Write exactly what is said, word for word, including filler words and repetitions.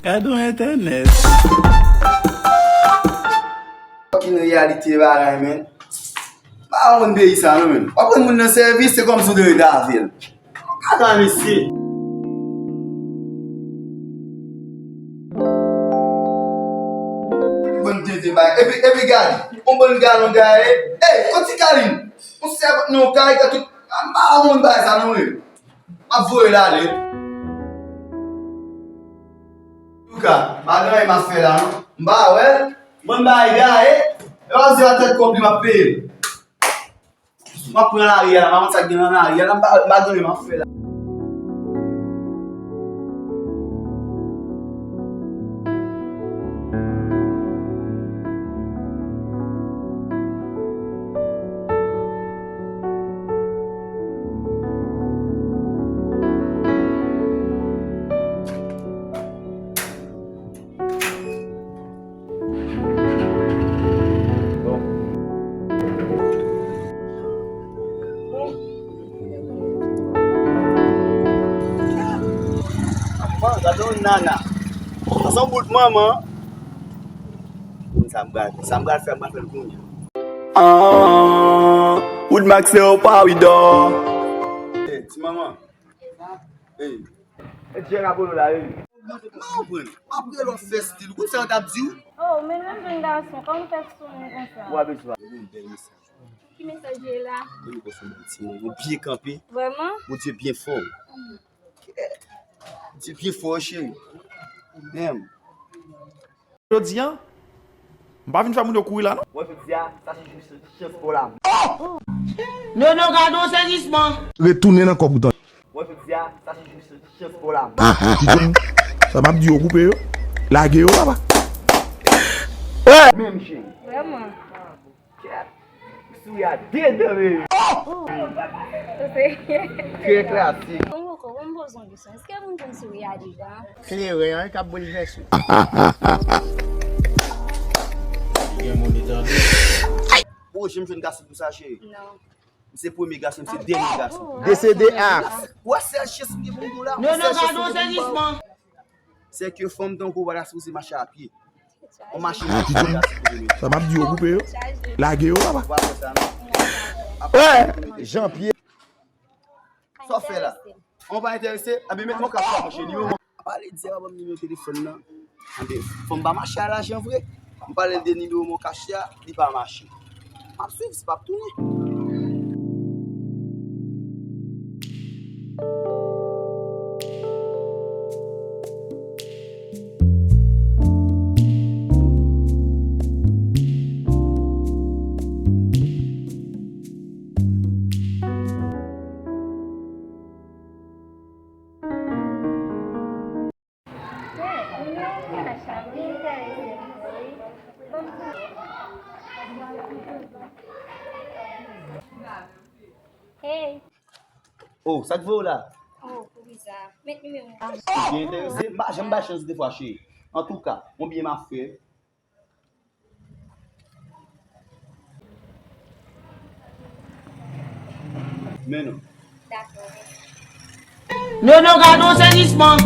Gade yon entènèt. Fucking reyalite bagay, men. Pa konn peyi sa, non, men. W ap pran moun nan sèvis, se kòmsi w te ret avè l. Gade mesye. Bann tenten bagay. Epi, epi gade, yon bann galon gaye. Ey, kote Kalin? Yon sèvant nan yon kay, gade tout. M pa konn bagay sa, non, men. M ap voye l ale. Antouka, pa gen anyen m ap fè la, non. M pa wè l. Bann bagay gaye. E w ap di a tèt kòb li m ap peye l. M ap pran lari a la, m ap sa k gen nan lari a la, m pa, m pa gen anyen m ap fè la. Bon. Bon, gade yon nana. Sa se yon bout manman. Bon, sa m pral, sa m pral fè, m pral fè l kounye a. Ah, Woodmax Leopard, wi, dò. Ey, ti manman. Ey. E Djera Polo la, wi. M pa konprann. M ap rele w ap fè stil. Ou konn sa yo t ap di w? Oh, men menm jèn gason, kòman w fè sou moun konsa? Ou ap bezwen yon bèl mesaj. Ki mesaj li ye la? Ou konn sa m di w, yon byen kanpe. Vrèman? Bondye byen fò. Bondye byen fò, cheri. Menm. Jodi a, m pa vin fè moun yo kouri la, non. Mwen jodi a, sa se jou chans pou la. Nono, gade yon sezisman. Retounen nan kòb ou tande. Mwen jodi a, sa se jou chans pou la. Aha. Sa m ap di yo koupe yo. Lage yo, papa. Menm chen. Vrèman. Kèt. Souri a dedan, bebe. Trè klasik. Bon, bon, bon, bon, bon, bon. Èske moun konn souri a dedan? Kleren an k ap boulvèse. Gen moun li tande. Ou janm jwenn gason konsa, cheri? Non. M se premye gason, m se dènye gason. Desede a. Ou wè sèl chans m gen pou m di w la? Non, non, sèl chans m gen pou m ba w. Se ke fanm tankou w pa ta sipoze mache a pye. Yon machin ki pral la sipoze mete. Sa m ap di yo koupe yo. Lage yo, papa. Ou pa fè sa, non? Wè, Jean Pierre. Sa w fè la? Ou pa enterese? Ebyen, met mwen kach la, monchè. Nimewo mwen. Pa pale di a, pa ban m nimewo telefòn nan. Anben, fanm pa mache a lajan vre. M pale de nimewo mwen kach la, li pa mache. M ap swiv, si p ap tounen. Hey. Oh, sa k voye w la? Oh, poukisa? Met nimewo. Ou byen enterese? M pa janm bay chans defwa, cheri. Antouka, yon byen m ap fè. Men non. Dakò. Nono, gade yon sezisman.